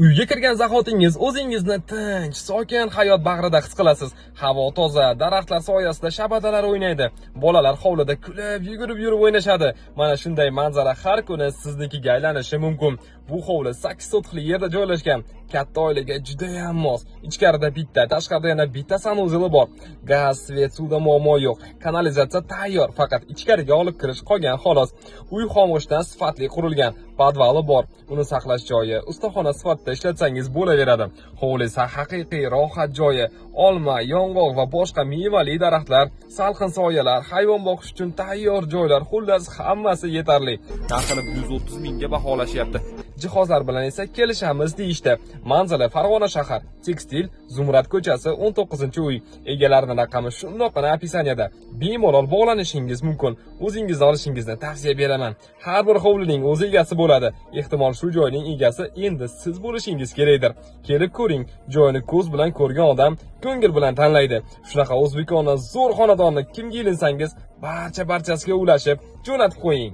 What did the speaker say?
Uyga kirgan zahotingiz o'zingizni tinch, sokin hayot bag'rida his qilasiz. Havo toza, daraxtlar soyasida shabadalar o'ynaydi. Bolalar hovlida kulib, yugurib yurib o'ynashadi. Mana shunday manzara har kuni siznikiga aylanishi mumkin. Bu hovli 8 sotixli yerda joylashgan. Katta oilaga juda ham mos. Ichkarida bitta, tashqarida yana bitta санузел i bor. Gaz, свет, suvda muammo yo'q. Kanalizatsiya tayyor, faqat ichkariga olib kirish qolgan, xolos. Uy xomg'ishtdan sifatli qurilgan, подвал i bor. Uni saqlash joyi, ustaxona sifatida ishlatsangiz bo'laveradi. Hovli esa haqiqiy rohat joyi. Olma, yong'oq va boshqa mevali daraxtlar, salqin soyalar, hayvon boqish uchun tayyor joylar, xullas, hammasi yetarli. Narxini 130 mingga baholashyapti. Jihozlar bilan esa kelishamiz deyishdi. Manzili: Farg'ona shahar, Tekstil, Zumrad ko'chasi, 19-uy. Egalarining raqami shundoqqina описание da. Bemalol bog'lanishingiz mumkin. O'zingizni olishingizni tavsiya beraman. Har bir hovlining o'z egasi bo'ladi. Ehtimol, shu joyning egasi endi siz bo'lishingiz kerakdir. Kelib ko'ring, joyini ko'z bilan ko'rgan odam ko'ngil bilan tanlaydi. Shunaqa o'zbekona zo'r xonadonni kimga ilinsangiz, barcha barchasiga ulashib, jo'natib qo'ying.